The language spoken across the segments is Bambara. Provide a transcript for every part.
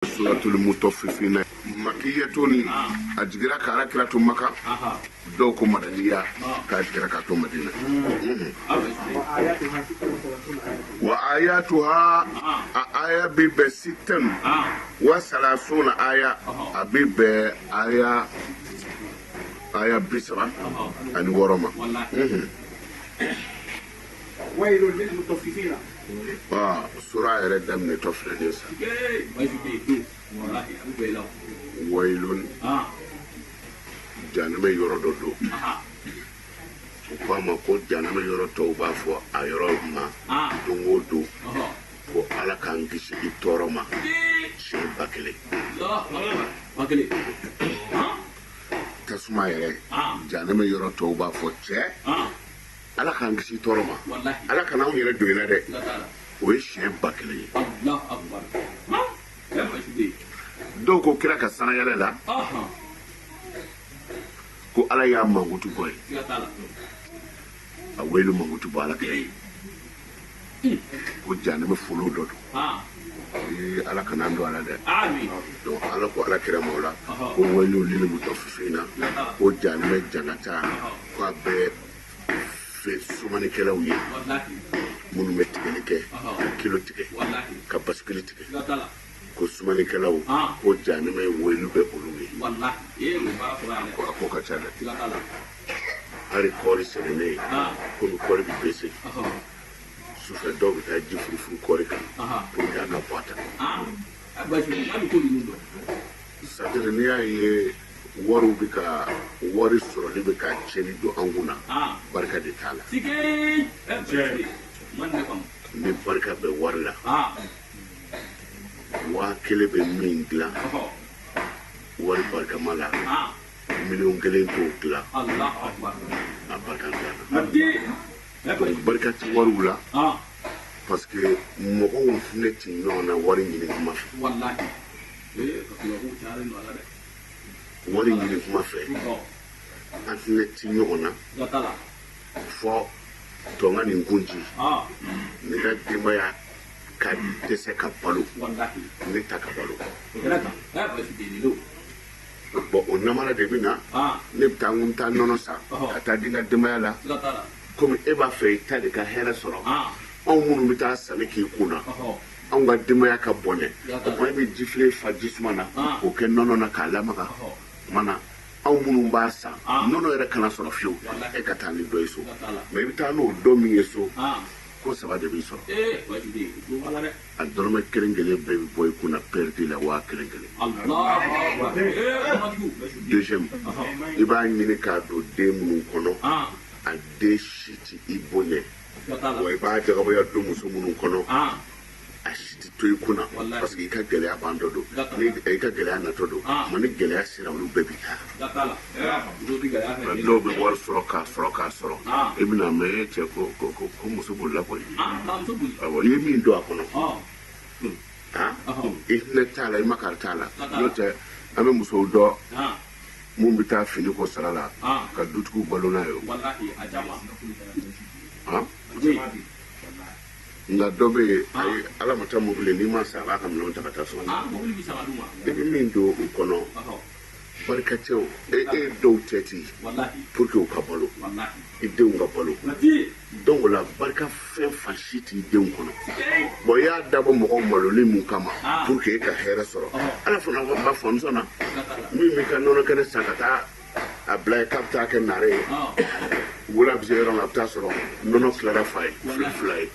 Suratul mutaffifina makiyatun, a jigira ka Ala kira to Maka. Dɔw ko madaniya, k'a jigira k'a to Madina. Wa ayatuha, a aya bi bɛn sittan wa salasuna aya, a bi bɛn aya 36 ma. Waylun lil mutaffifina. Sura yɛrɛ daminɛtɔ filɛ nin sa. Waylun, janɛmɛ yɔrɔ dɔ don. U ko a ma ko janɛmɛ yɔrɔ tɔw b'a fɔ a yɔrɔ ma don o don ko Ala k'an kisi i tɔɔrɔ ma siɲɛ 1000. Tasuma yɛrɛ, janɛmɛ yɔrɔ tɔw b'a fɔ cɛ, Ala k'an kisi tɔɔrɔ ma, Ala kana anw yɛrɛ don i la dɛ. O ye siɲɛ 1000 ye. Dɔw ko kira ka sanayɛlɛ la ko Ala y'a mankutu bɔ ye, a wele mankutu bɔ Ala kira ye ko janɛmɛ folo dɔ don. Ee, Ala kana an don a la dɛ. Donc Ala ko Ala kira ma o la ko wayilun lil mutaffifina, ko janɛmɛ jangata ko a bɛ fɛ sumanikɛlaw ye, minnu bɛ tigɛli kɛ, ka kilo tigɛ, ka basikili tigɛ, ko sumanikɛlaw, ko janɛmɛ welu bɛ olu ye. Ko a ko ka ca dɛ. Hali kɔɔri sɛnɛnen, komi kɔɔri bɛ pese sufɛ, dɔw bɛ taa ji furufuru kɔɔri kan pour que a ka bɔ a ta. C'est-à-dire, n'i y'a ye wariw bɛ ka wari sɔrɔli bɛ ka tiɲɛni don an kun na, barika de t'a la. Ni barika bɛ wari la, 1000 bɛ min dilan wari barikama la, 1,000,000 t'o dilan a barika dilan na. Donc barika ti wariw la parce que mɔgɔw hinɛ ti ɲɔgɔn na wari ɲini kuma fɛ. Wari ɲini kuma fɛ, an hinɛ ti ɲɔgɔn na. Fɔ tɔnka nin kun ci ne ka denbaya ka dɛsɛ ka balo, ne ta ka balo. Bon, o namara de bɛ na. Ne bɛ taa n taa nɔnɔ san ka taa di n ka denbaya la, komi e b'a fɛ i ta de ka hɛrɛ sɔrɔ. Anw minnu bɛ taa sanni k'i kun na, anw ka denbaya ka bɔnɛ. O tuma e bɛ jifilen fa ji suma na k'o kɛ nɔnɔ na k'a lamaga. O tuma na anw minnu b'a san, nɔnɔ yɛrɛ kana sɔrɔ fiyewu, e ka taa ni dɔ ye so. Mais i bɛ taa n'o dɔ min ye so, ko saba de b'i sɔrɔ. A dɔrɔmɛ kelen kelen bɛɛ bɛ bɔ i kun na perte la, 1000 kelen. Deuxième, i b'a ɲini k'a don den minnu kɔnɔ, a den si ti i bonya. Wa i b'a jagabaya don muso minnu kɔnɔ, a si ti to i kunna parce que i ka gɛlɛya bantɔ don, ni i ka gɛlɛya natɔ don. Ma ni gɛlɛya sera, olu bɛɛ bi taa. Dɔw bɛ wari sɔrɔ k'a sɔrɔ k'a sɔrɔ, i bɛna mɛn e cɛ ko ko ko ko muso bolila koyi. Awɔ, i ye min don a kɔnɔ, i hinɛ t'a la, i makari t'a la. N'o tɛ, an bɛ musow dɔn mun bɛ taa fini ko sara la ka dutigiw balo n'a ye o. Nka dɔ bɛ yen, ayi, Ala ma taa mobili, n'i ma sa, a b'a ka minɛnw ta ka taa so. I bɛ min don u kɔnɔ, barika tɛ o. E ye dɔw tɛti pour que u ka balo, i denw ka balo. Donc o la, barika fɛn fan si t'i denw kɔnɔ. Bon, i y'a dabɔ mɔgɔw maloli mun kama pour que e ka hɛrɛ sɔrɔ, Ala fana b'a fɔ n sɔnna. Min b'i ka nɔnɔ kɛnɛ san ka taa a bila ye k'a bɛ taa kɛ nare ye, wula bɛ se yɔrɔ min, a bɛ taa sɔrɔ nɔnɔ tilara fa ye fila fila ye.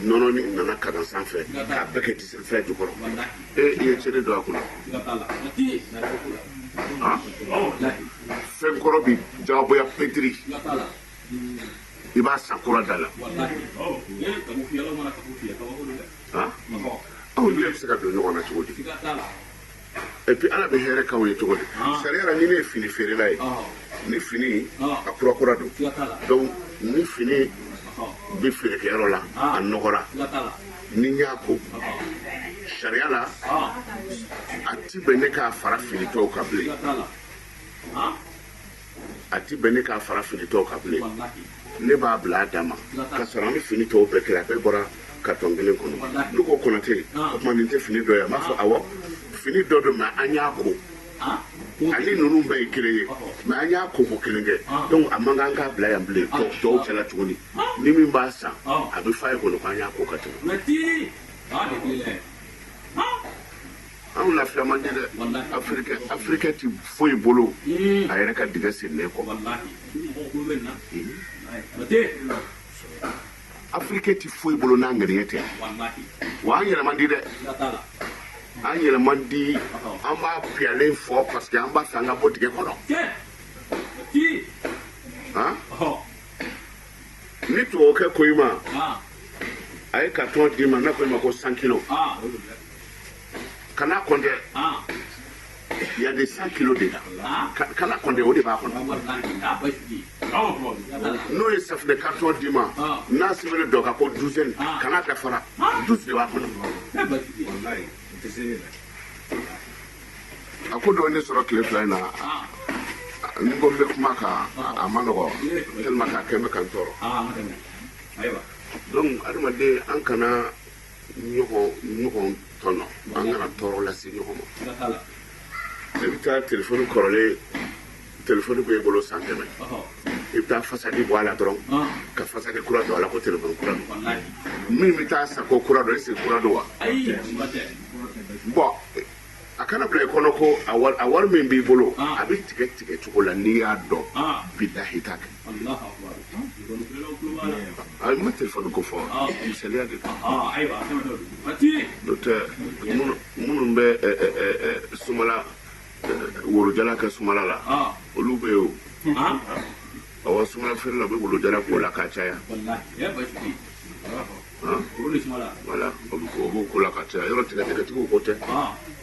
Nɔnɔ ni nana kalan sanfɛ k'a bɛɛ kɛ disiri fila jukɔrɔ. E, i ye cɛnni don a kunna. Fɛn kɔrɔ bi jagoya pɛntiri, i b'a san kura da la. Anw bɛɛ bɛ se ka don ɲɔgɔn na cogo di? Et puis Ala bɛ hɛrɛ k'anw ye cogo di? Sariya la, ni ne ye fini feerela ye, ni fini a kura kura don, donc ni fini bɛ feerekɛyɔrɔ la, a nɔgɔra, ni n y'a ko, sariya la, a ti bɛn ne k'a fara fini tɔw kan bilen. A ti bɛn ne k'a fara fini tɔw kan bilen. Ne b'a bila a dama ka sɔrɔ an bɛ fini tɔw bɛɛ kɛ, a bɛɛ bɔra. Carton kelen kɔnɔ. Ne ko Konate, o tuma nin tɛ fini dɔ ye? A b'a fɔ awɔ, fini dɔ don, mais an y'a ko, ani ninnu bɛɛ ye kelen ye, mais an y'a ko ko kelen kɛ. Donc a man kan k'a bila yan bilen tɔw cɛla tuguni. Ni min b'a san, a bɛ f'a ye kɔni ko an y'a ko ka tɛmɛ. Anw lafiya man di dɛ. Afirikɛ ti foyi bolo a yɛrɛ ka dingɛ sennen kɔ. Afirikɛ ti foyi bolo n'a ŋaniya tɛ. Wa an yɛrɛ man di dɛ, an yɛrɛ man di. An b'a piyalen fɔ parce que an b'a fɛ an ka bɔ dingɛ kɔnɔ. Ni tubabukɛ ko i ma, a ye carton d'i ma, n'a ko i ma ko 100 kilos, kana compter. Il y a des 100 kilos dedans. Kana compter, o de b'a kɔnɔ. N'o ye safunɛ carton d'i ma, n'a sɛbɛnnen dɔ kan ko douzaine, kana dafara, 12 de b'a kɔnɔ. A ko dɔ ye ne sɔrɔ tile 2 in na, ni ko n bɛ kuma kan, a ma nɔgɔ tellement k'a kɛ n bɛ ka n tɔɔrɔ. Donc adamaden, an kana ɲɔgɔn tɔɲɔ, an kana tɔɔrɔ lase ɲɔgɔn ma. I bɛ taa telefɔni kɔrɔlen, telefɔni b'e bolo san 100, i bɛ taa fasadi bɔ a la dɔrɔn ka fasadi kura don a la ko telefɔni kura don. Min bɛ taa san ko kura don, est-ce que kura don wa? Bon, a kana bila i kɔnɔ ko a wari min b'i bolo, a bɛ tigɛ tigɛ cogo la, n'i y'a dɔn, bilahi, t'a kɛ. A ma telefɔni ko fɔ, misaliya de don. N'o tɛ, minnu bɛ sumala worojala kɛ sumala la, olu bɛ yen o. Awɔ, sumala feere la, u bɛ worojala k'o la k'a caya. Wala, o b'o ko la ka caya. Yɔrɔ tigɛtigɛtigiw ko tɛ,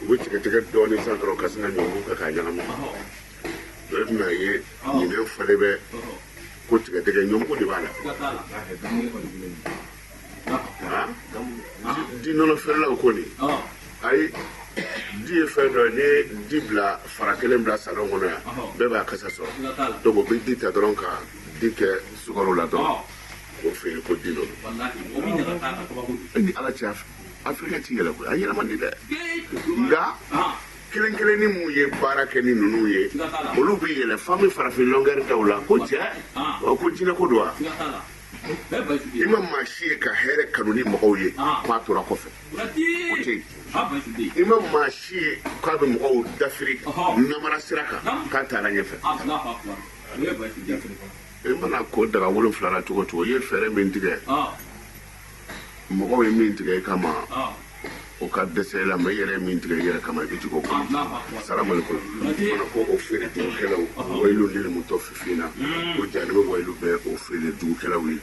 u bɛ tigɛtigɛ dɔɔnin san dɔrɔn ka sin ka ɲɔmugu kɛ k'a ɲagami. I bɛna ye ɲinɛn falen bɛ ko tigɛtigɛ, ɲɔmugu de b'a la. Di nɔnɔ feerelaw ko nin, ayi, di ye fɛn dɔ ye, n'i ye di bila fara kelen bila salon kɔnɔ yan, bɛɛ b'a kasa sɔrɔ. Donc u bɛ di ta dɔrɔn ka di kɛ sukaro la dɔrɔn k'o feere ko di nɔnɔ. E ni Ala cɛ, Afirika ti yɛlɛ koyi, a yɛlɛ man di dɛ. Nka kelen kelenni mun ye baara kɛ ni ninnu ye, olu bɛ yɛlɛ fan bɛ farafin longueur da u la ko cɛ, ko jinɛ ko don wa. I ma maa si ye ka hɛrɛ kanu ni mɔgɔw ye k'a tora kɔfɛ, o tɛ yen. I ma maa si ye k'a bɛ mɔgɔw dafiri namara sira kan k'a taara ɲɛfɛ. I mana ko daga 7 la cogo o cogo, i ye fɛɛrɛ min tigɛ, mɔgɔw ye min tigɛ i kama, o ka dɛsɛ i la, mais i yɛrɛ ye min tigɛ i yɛrɛ kama, i bɛ jigin o kɔnɔ. Salamalekun. Fana ko o feere jugukɛlaw, wayilu lil mutɔfifina, ko jahanama wayilu bɛ o feere jugukɛlaw ye.